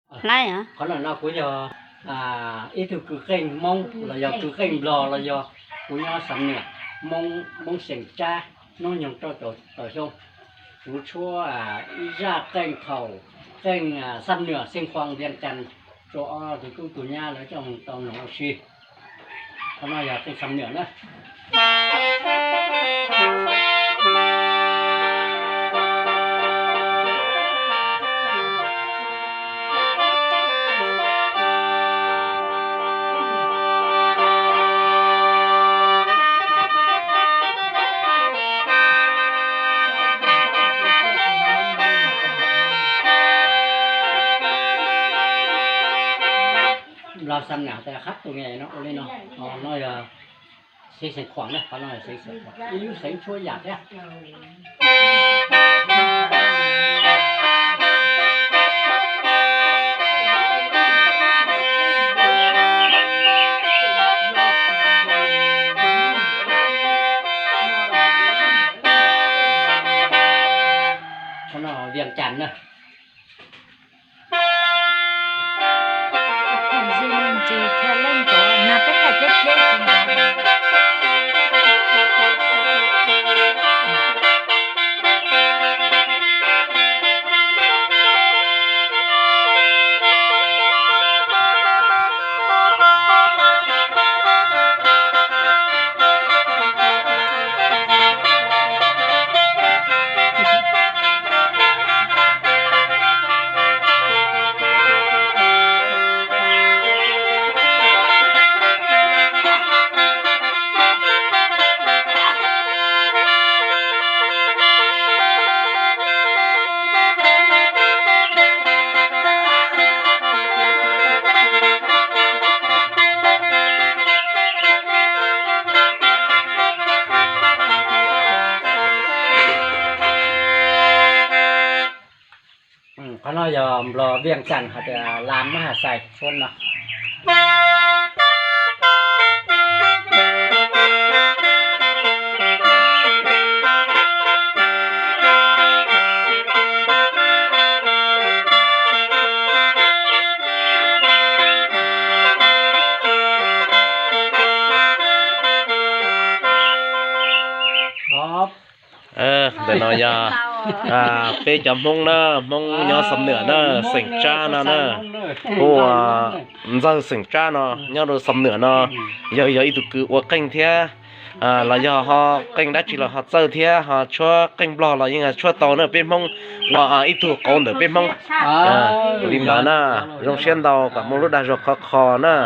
Qhov no kuv yog ib tug kws qeej Hmoob los yog kws qeej Nplog los yog kuv nyob Xam Nuam, Hmoob xeem Tsab, hnub nyoog rau caum xyoo. Kuv tshuab ib zaj qeej thaum qeej Xam Nuam xeev Khuam Vias Cas rau ob tug tub tug nyab lawv coj mus tau noog ua si. Qhov no yog qeej Xam Nuam na. Los Xam Nuam tas qhab tus ne no ua li no, no yog xeev Khuam na, qhov no yog xeev Khuam, ib lub xeev tshuab yam thiab. Qhov no Vias Cas na. Qhov no yog Nplog Vias Cas hais tias Lam Mab Has Xais tshuab no. Ntawm no yog peb cov Hmoob na, Hmoob nyob Xam Nuam na, xeem Tsab no na, kuj ua Ntxawg xeem Tsab no nyob rau Xam Nuam no, yog yog ib tug kws ua qeej thiab, los yog ho qeej dab tsi los ho txawj thiab, ho tshuab qeej Nplog los yeej tshuab tau na, peb Hmoob ua ib tug qauv ntawm peb Hmoob li ntawd na. Zoo siab ntau, kom muaj lub dag zog khov kho na.